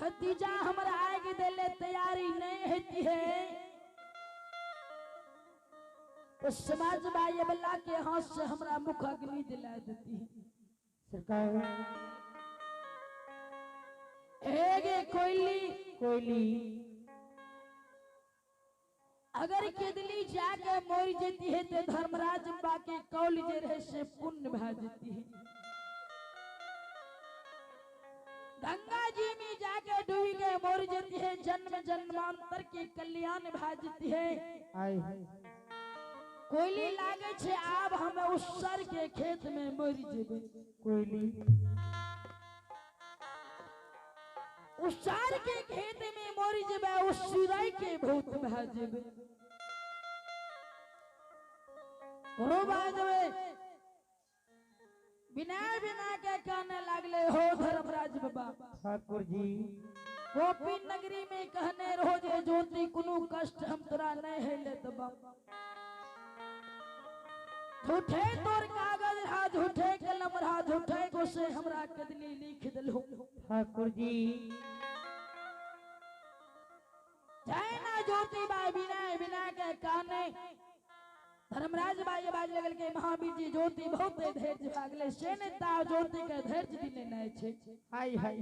भतीजा हमरा आग देले तैयारी नहीं होती है तो समाज बाई बल्ला के हाथ से हमरा मुख अग्नि दिला देती है। सरकार एगे कोयली कोयली अगर केदली जाके मोर जेती है तो धर्मराज बा के कौल जे रहे से पुण्य भा जेती है। गंगा जी में जाके डूबी के मोर जेती है जन्म जन्मांतर के कल्याण भा जेती है। कोयली लागे छे आब हमें उस सर के खेत में मर जेबे। कोयली उस सर के खेत में मर जेबे उस सिराई के भूत भा जेबे। रोबा जेबे बिना बिना के कहने लागले हो धर्मराज बाबा ठाकुर जी गोपी नगरी में कहने रहो जे ज्योति कुनु कष्ट हम तोरा नहीं है ले दबा। झूठे तोर कागज रहा झूठे कलम रहा झूठे को से हमरा कदली लिख दिलो ठाकुर जी। जय ना ज्योति बाई बिना बिना के काने धर्मराज बाई बाज लगल के महावीर जी ज्योति बहुत धैर्य भागले से नेता ज्योति के धैर्य दिने नहीं छे। हाय हाय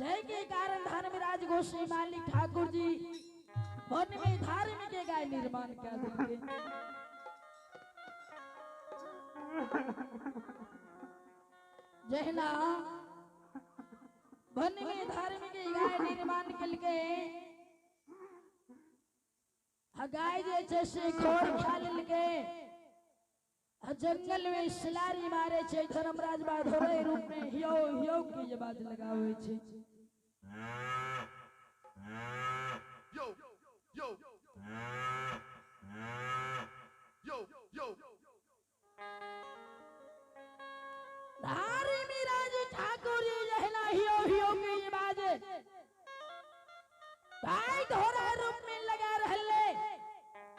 जय के कारण धर्मराज गोस्वामी मालिक ठाकुर जी वन में धार्मिक के गाय निर्माण कर दिए। जहना वन में धार्मिक गाय निर्माण कलके गाय जे से खोर खा लेलके जंगल में सिलारी मारे छे धर्मराज बा धोरे रूप में हियो हियो के आवाज लगावे छे। यो यो यो यो धार्मिराज ठाकुर जी जहना हियो हियो के आवाज गाय धोरा रूप में लगा रहले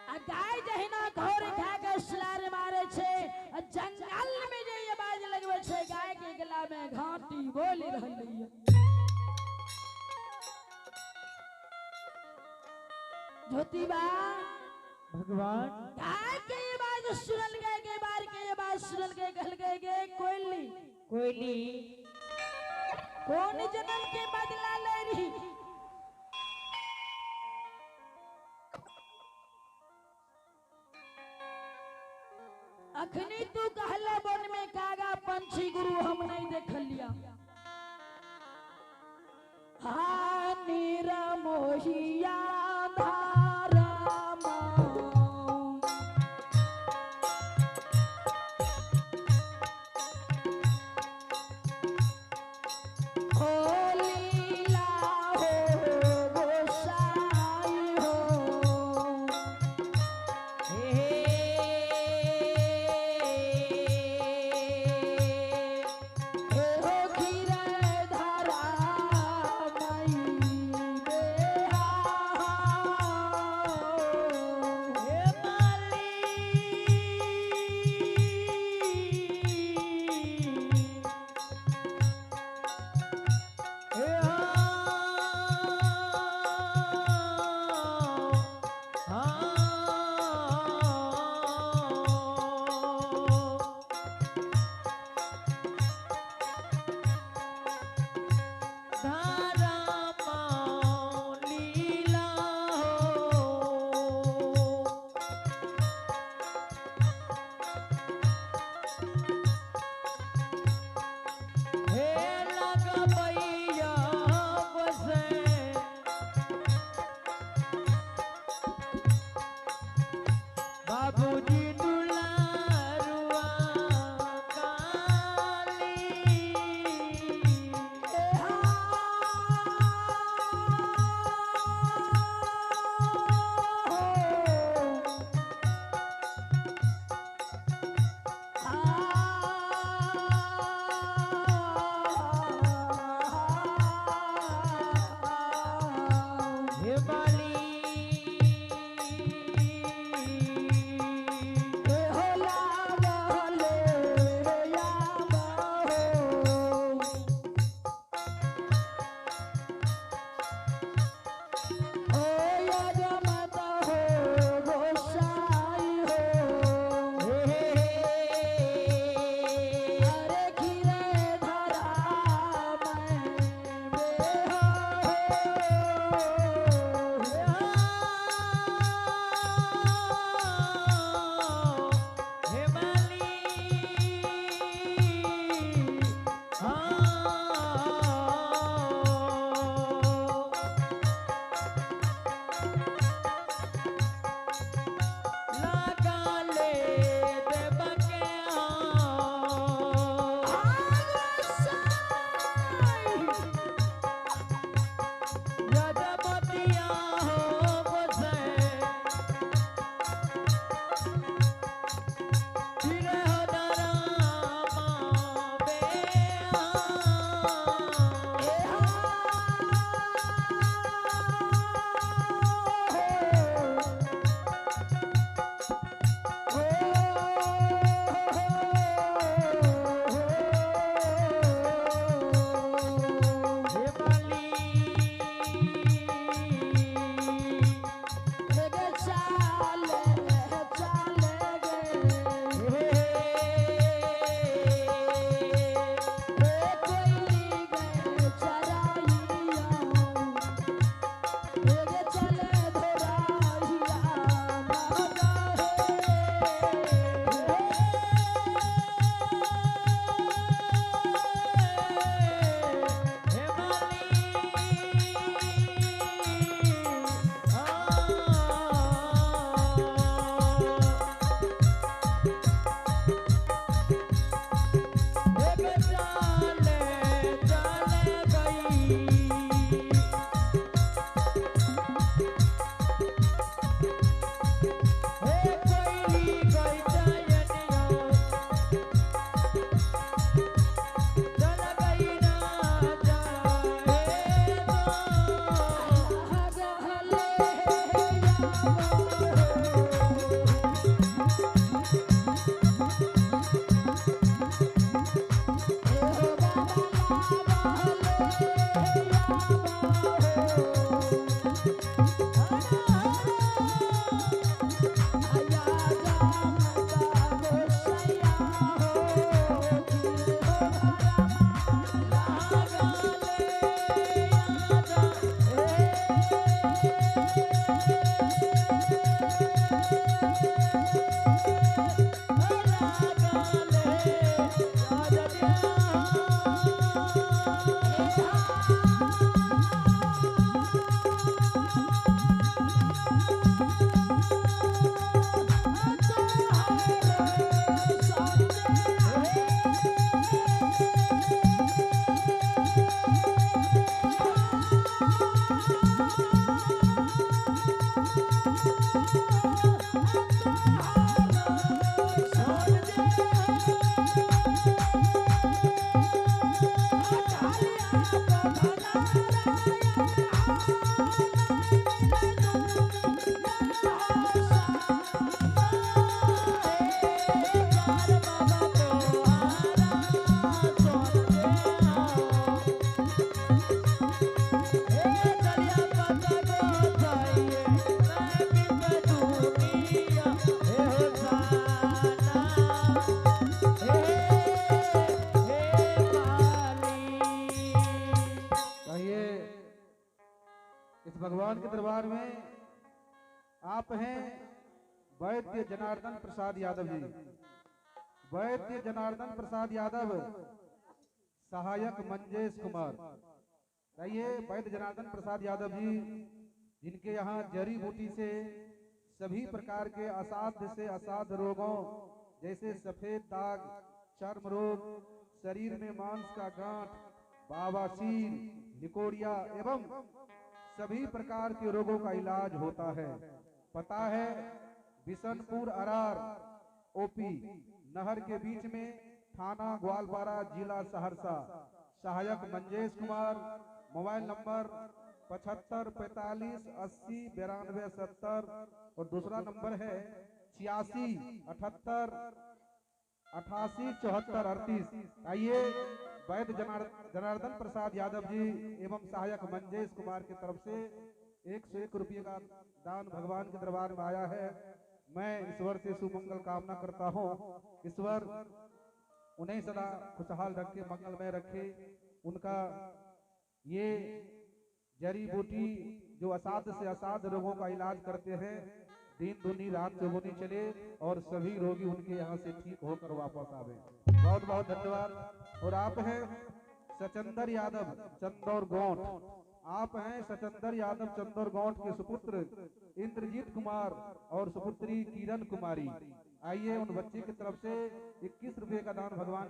आ गाय जहिना घोर खा के सिलार मारे छे आ जंगल में जे आवाज लगवे छे गाय के गला में घाटी बोल रहली। ज्योतिबा भगवान गाय के आवाज सुनल गए के बार के आवाज सुनल गए कहल गए गे कोयली कोयली कौन जन्म के बदला ले रही। अखनी तू कहला वन में कागा पंछी गुरु हम नहीं देख लिया। हा नीरा मोहिया धारा बाबूजी दुलारुआ काली। इस भगवान के दरबार में आप हैं वैद्य जनार्दन प्रसाद यादव जी, वैद्य जनार्दन प्रसाद यादव, सहायक मंजेश कुमार। आइए वैद्य जनार्दन प्रसाद यादव जी, जिनके यहाँ जड़ी बूटी से सभी प्रकार के असाध्य से असाध्य रोगों जैसे सफेद दाग, चर्म रोग, शरीर में मांस का गांठ, बवासीर, लिकोरिया एवं सभी प्रकार के रोगों का इलाज होता है। पता है बिशनपुर अरार ओपी नहर के बीच में, थाना ग्वालपारा, जिला सहरसा। सहायक मंजेश कुमार, मोबाइल नंबर 75 45 80 92 70 और दूसरा नंबर है 86 78 88 74 38। आइए वैद्य जनार्दन प्रसाद यादव जी एवं सहायक मंजेश कुमार की तरफ से 101 रुपये का दान भगवान के दरबार में आया है। मैं ईश्वर से सुमंगल कामना करता हूँ, ईश्वर उन्हें सदा खुशहाल रखे, मंगलमय रखे। उनका ये जड़ी बूटी जो असाध्य से असाध्य रोगों का इलाज करते हैं, दिन दुनी रात चौगुनी चले और सभी रोगी उनके यहाँ से ठीक होकर वापस आवे। बहुत बहुत धन्यवाद। और आप हैं सचंदर यादव चंदौर गोंठ, आप हैं सचंदर यादव चंदौर गोंठ के सुपुत्र इंद्रजीत कुमार और सुपुत्री किरण कुमारी। आइए उन बच्चे की तरफ से 21 रुपए का दान भगवान